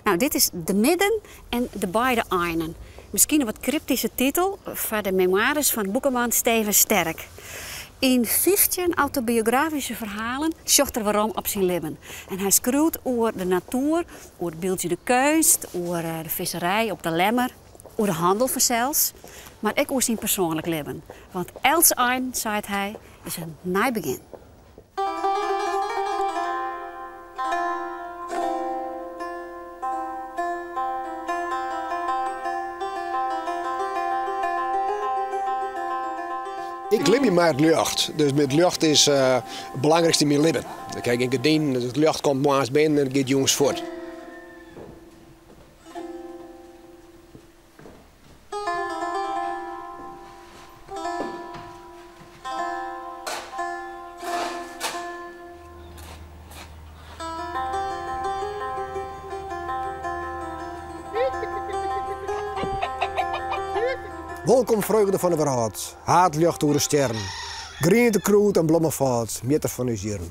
No, dit is De Midden en de Beide Einen. Miskien in wat kryptyske titel foar de memoires fan boekeman Steven Sterk. Yn 15 autobiografyske ferhalen sjocht er werom op syn libben. En hy skriuwt oer de natoer, oer de byldzjende keunst, oer de fisserij op de Lemmer, oer de hannel fansels, mar ek oer syn persoanlik libben. Want elts ein, seit hy, is in nij begjin. Ik libje mei it ljocht, dus it ljocht is it belangrykste yn myn libben. Ik ha gjin gerdinen, dus it ljocht komt moarns binnen en it giet jûns fuort. Wolkom freugde fan de wrâld, haadljocht oer de stjerren, griente, krûd en blommefâld, mjitte fan ús jierren.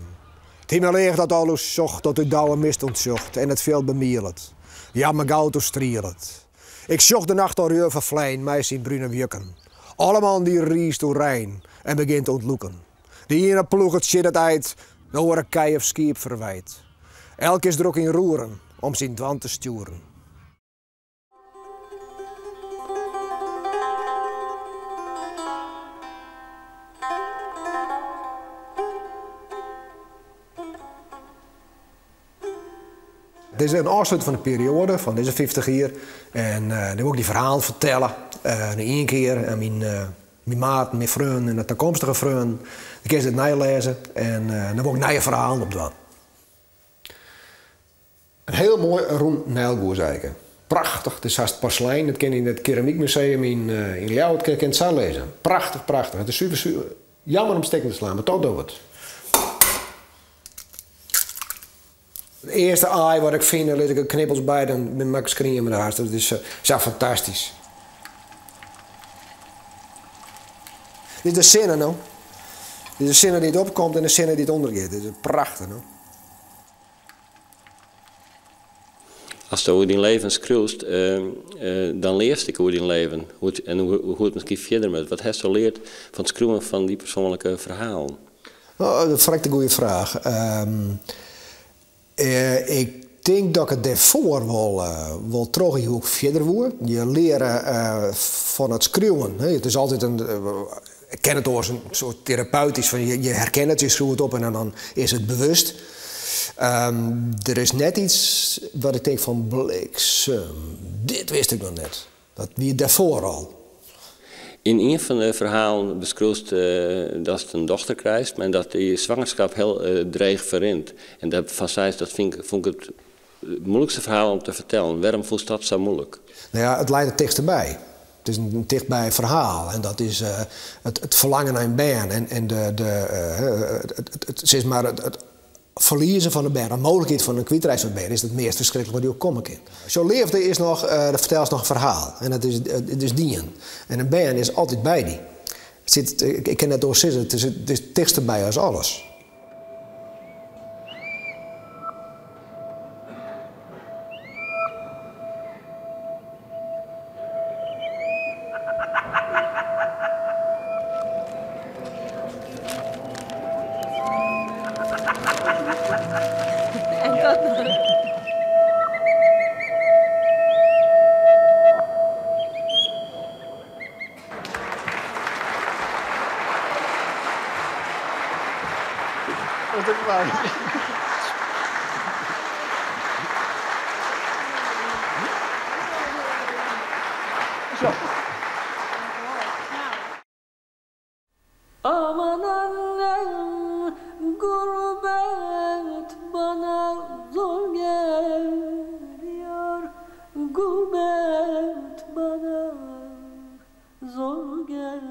It himeleach dat al ús sjocht, dat út dauwe mist ûntsjocht en it fjild bemielet, jammergoud oerstrielet. Ik sjoch de nacht al reau ferflein mei syn brune wjukken. Alleman dy riist oerein en begjint te ûntlûken. De iene ploeget tsjin it eit, de oare kij of skiep ferwijt. Elk is drok yn roeren om syn dwaan te stjoeren. Dit is in ôfsluting fan de perioade fan dizze 50 jier. En dan wol ik dy ferhalen fertelle. Uh, ien kear en myn, myn maten, myn freonen en de takomstige freonen. Dan kinne se it neilêze en dan wol ik nije ferhalen opdwaan. In hiel moai rûn nijlgoesaike. Prachtich, it is hast porslein. It kin yn it keramykmuseum yn yn Ljouwert kin it sa lizze. Prachtich, prachtich. It is suver suver jammer om stikken te slaan, mar toch doch it. It earste aai wat ik fyn, dêr lit ik de knibbels by, dan moat ik skrieme de hast. Dat is sa fantastysk. Dit is de sinne no. Dit is de sinne dy't opkomt en de sinne dy't ûndergiet. Dit is prachtich no. Asto oer dyn leven skriuwst, dan learst ek oer dyn leven en hoe't it miskien fierder moat. Wat hasto leard fan it skriuwen fan dy persoanlike ferhalen? Oh, dat is in goede fraach. Ik tink dat ik it dêrfoar wol, wol troch hie hoe ik fierder woe. Je leare fan it skriuwen. It is altyd in, ik ken it oars, in soart terapeutysk fan je herkenne it, je skriuwe it op en dan is it bewust. Der is net iets wat ik tink fan bliksem, dit wist ik noch net. Dat wie dêrfoar al. Yn ien fan de ferhalen beskriuwst datst in dochter krijst, mar dat dy swangerskap hiel dreech ferrint. En dêrfan seist, dat fyn ik, fûn ik it moeilikste ferhaal om te fertellen. Wêrom fûnst dat sa moeilik? No ja, it leit it tichtste by. It is in tichtby ferhaal en dat is it ferlangen nei in bern en de, de, it, sis mar, it ferliezen fan in bern, de mooglikheid fan in kwytreitsjen fan in bern is it meast ferskriklik wat dy oerkomme kin. Sjo, leafde is noch, do fertelst noch in ferhaal en it is, it is dien. En in bern is altyd by dy. It sit, ik kin net oars sizze, it is it tichtste by as alles. Aman annem gurbet bana zor geliyor Gurbet bana zor geliyor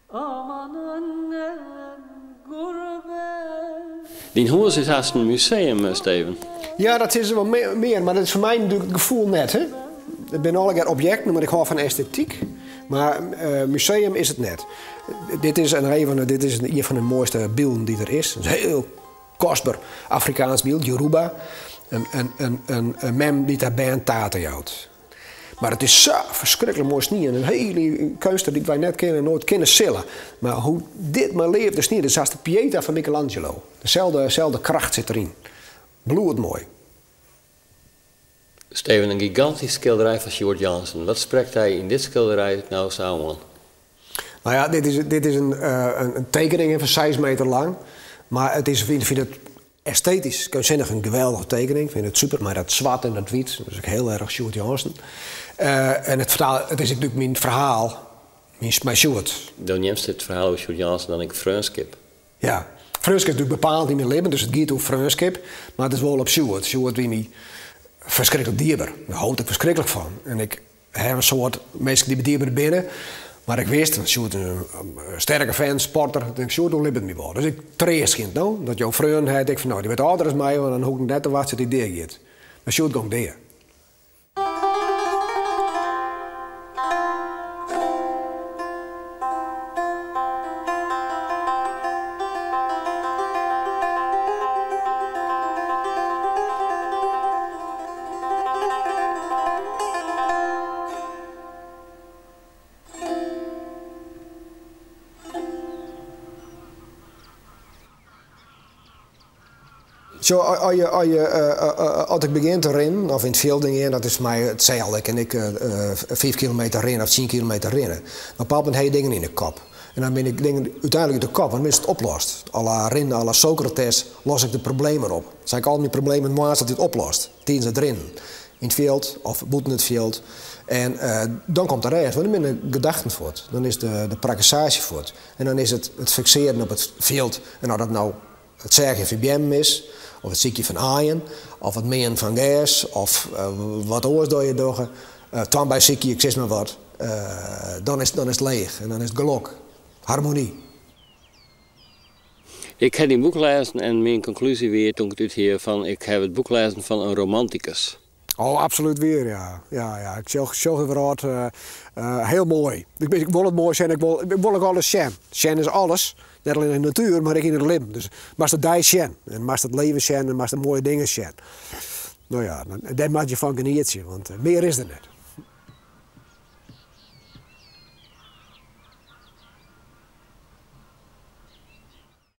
Aman annem gurbet Dyn hûs is hast in museum, Steven. Ja, dat sizze wol mear, mar dat is foar my natuerlik it gefoel net. Hè? It binne allegear objekten, mar ik hâld fan estetyk. Mar museum is it net. Dit is in, even, dit is ien fan de moaiste bylden dy't der is. It is hiel Kostber Afrikaansk byld, Yoruba. In, in, in, in, in mem dy't har bern tate jout. Mar it is sa ferskriklik moai snien. In hiele keunstner dy't wy net kenne en noait kenne sille. Mar hoe't dit mei leafde snien is, sa as de Pieta fan Michelangelo. Deselde, deselde kracht sit deryn. Bloedmoai. Steven, in gigantysk skilderij fan Sjoerd Jansen. Wat sprekt dy yn dit skilderij no sa oan? No ja, dit is, dit is in, in tekening fan 6 meter lang. Mar it is, ik fyn it estetysk keunstsinnich in geweldige tekening. Ik fyn it super, mei dat swart en dat wyt. Dat is ek hiel erch Sjoerd Jansen. En it ferhaal, it is ek natuerlik myn ferhaal, myn, mei Sjoerd. Do neamst it ferhaal oer Sjoerd Jansen dan ek freonskip. Ja, freonskip is natuerlik bepalend yn myn libben, dus it giet oer freonskip, mar it is wol op Sjoerd. Sjoerd wie my ferskriklik dierber. Dêr hold ik ferskriklik fan. En ik haw in soad minsken dy't my dierber binne, mar ik wist, want Sjoerd is in sterke fan, sporter, ik tink Sjoerd oerlibbet my wol. Dus ik treastgjend, no, dat jo freonen ha, ik fan no, dy wurdt âlder as my, want dan hoech ik net te wachtsjen dat hy deagiet. Mar Sjoerd gong dea. Sjoch, as je, as je, as ik begjin te rinnen of yn it fjild gean, dat is foar my itselde. Ik kin ek fiif kilometer rinne of tsien kilometer rinne. Mar op in bepaald momint ha je dingen yn de kop. En dan binne dingen úteinlik út de kop, want dan is it oplost. À la rinnen, à la Socrates, los ik de problemen op. Sa ik al myn problemen moarns altyd oplost, tidens it rinnen. Yn it fjild of bûten it fjild. En dan komt de rêst, want dan binne de gedachten fuort. Dan is de prakkesaasje fuort. En dan is it it fiksearjen op it fjild. En oft dat no it seagjen fan beammen is, of it sykjen fan aaien, of it meanen fan gers, of wat oars dat je dogge, toarnbei sykje, ik sis mar wat, dan is dan is it leech en dan is it gelok, harmony. Ik ha dyn boek lêzen en myn konklúzje wie toen ik it út hie fan ik haw it boek lêzen fan in romantikus. Oh, absolút wier, ja. Ja, ja. Ik sjoch, sjoch de wrâld hiel moai. Ik, ik wol it moai sjen, ik wol, ik wol ek alles sjen. Sjen is alles, net allinnich yn de natuer, mar ek yn it libben. Dus moatst de dei sjen en moatst it leven sjen en moatst de moaie dingen sjen. No ja, dêr moat je fan genietsje, want mear is der net.